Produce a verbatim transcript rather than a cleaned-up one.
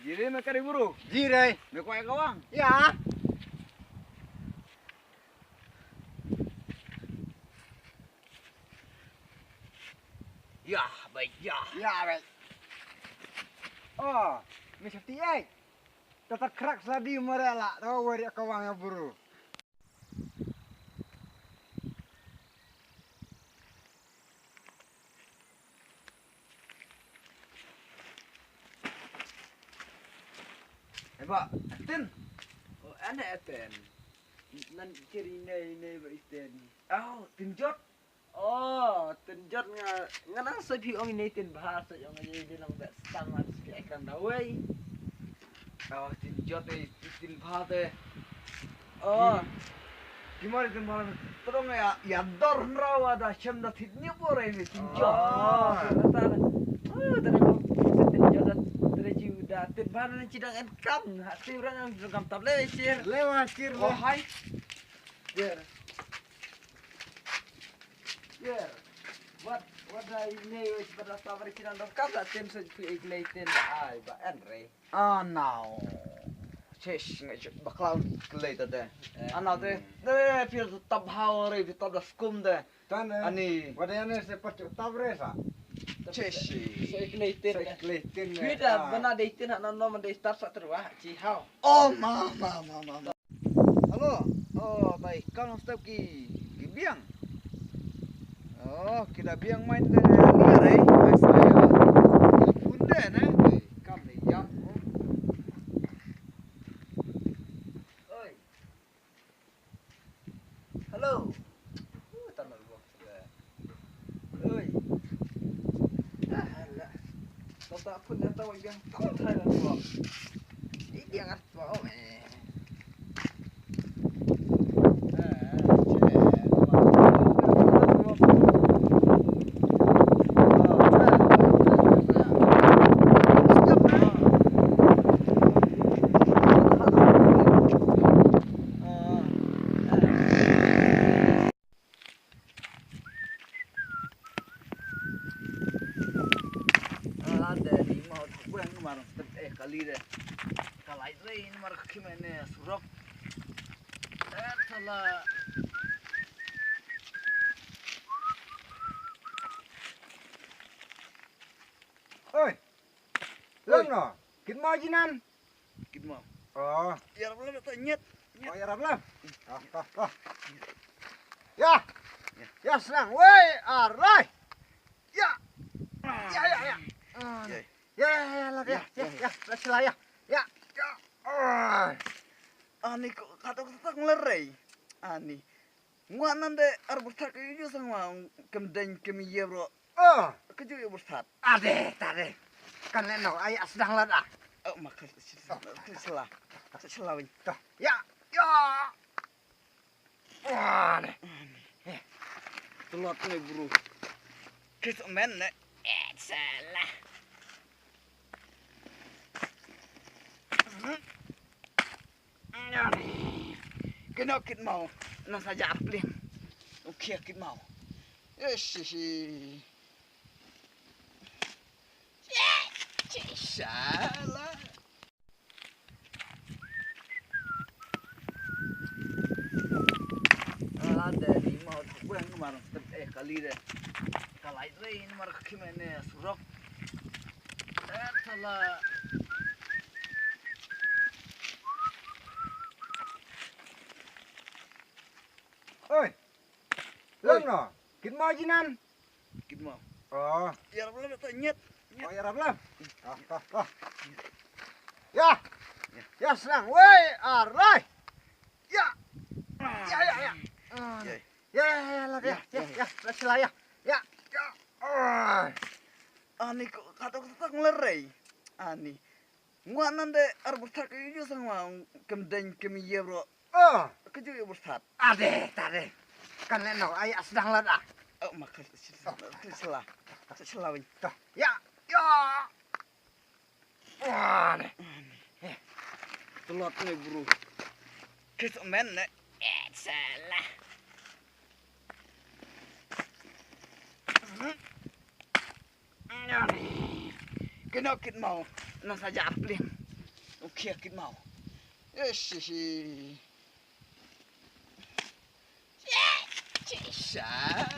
Jire me kari buru. Jire. Me kwai kawang. Ya. Ya, baik ya. Ya, baik. Oh, me safety eh. Tata krak sadi marela. Tahu wari kawang ya buru. Eba, Aten. Oh, ana Aten. Nan kiri nei nei ba Iten. Oh, Tinjot. Oh, Tinjot nga nga nang sa phi ong nei Tin Bha sa ong nei di nang bet stang man sa phi ekran da wei. Oh, Tinjot eh, Tin Bha te. Oh. Kimari Tin Bha. Terong ya, ya dor nrawa da chem da thit ni bore ni Tinjot. Oh, ta. Oh, ta ko. Tinjot da, ta ji da Tin Bha na ci dang en kam. Ha ti rang ang kam tap le sir. Le wa sir. Oh, hai. Yer. Yer. Wat, wat da ine yo ci pada sabar ci nang dong kap da tem se ci ek lei ten da ai ba en re. Ah, now. Chesh ngai bakla klei ta de. Ah, now de. De pir tab hao re, pir tab da skum de. Tan ani. Wat da ne se pat tab re sa. Chesh. Se ek lei ten. Se ek lei ten. Pir da bana de ten na no man de start sa terwa ci hao. Oh, ma, ma, ma, ma, ma. Hello. Oh, bai kam step ki, ki biang. Oh, ki da biang main de ni re. Ai sa ya. Telephone de ne. Bai kam ni jam. Oi. Hello. Uh, tan na ruang. Oi. Ah, alah. Kau tak pun dah tahu yang kau tak nak buat. Ini dia ngat bau eh. Ah, de ni mau tu buang ni marang step eh kali de. Kalai re ni marang kime ne surok. Eh, tala. Oi. Lang no. Kit mau jinan. Kit mau. Oh. Ya rap lam ta nyet. Oh, ya rap lam. Ah, ah, ah. Ya. Ya. Ya senang. Wei, arai. Ya. Ya, ya, ya. Ah. Ya. Ya, ya, ya, ya, ya, ya, ya, ya, sila ya. Ya. Ya. Ah. Ani ko kato kato nglerei. Ani. Ngwa nan de ar bertak ke yu sang wa kem deng kem ye bro. Oh. Ke ju yu bertak. Ade, tade. Kan le no, ai sedang la dah. Oh, makas sila. Sila win. Dah. Ya. Ya. Wah, ne. Tulot ne bro. Kes men ne. Eh, salah. Kena kit mau. Na saja arpling. Oke, kit mau. Yes, yes, yes. Salah. Ala de ni mau tu buang mar step eh kali de. Kalai re ni mar kime ne surok. Eh, tala. Oi. Lang no. Kit mau jinan. Kit mau. Oh. Ya rap lam ta nyet. Oh, ya rap lam. Ah, ah, ah. Ya. Ya senang. Wei, arai. Ya. Ya, ya, ya. Ah. Ya, ya, ya, ya, ya, ya, ya, sila ya. Ya. Ya. Ah. Ani ko kato kato nglerei. Ani. Ngwa nan de ar bertak ke yu sang wa kem deng kem ye bro. Oh. Ke ju yu bertak. Ade, tade. Kan le no, ai sedang la dah. Oh, makas sila. Sila win. Dah. Ya. Ya. Wah, ne. Tulot ne bro. Kes men ne. Eh, salah. Kena kit mau. Na saja arpling. Kit mau. Ish, ish, ish. Sha.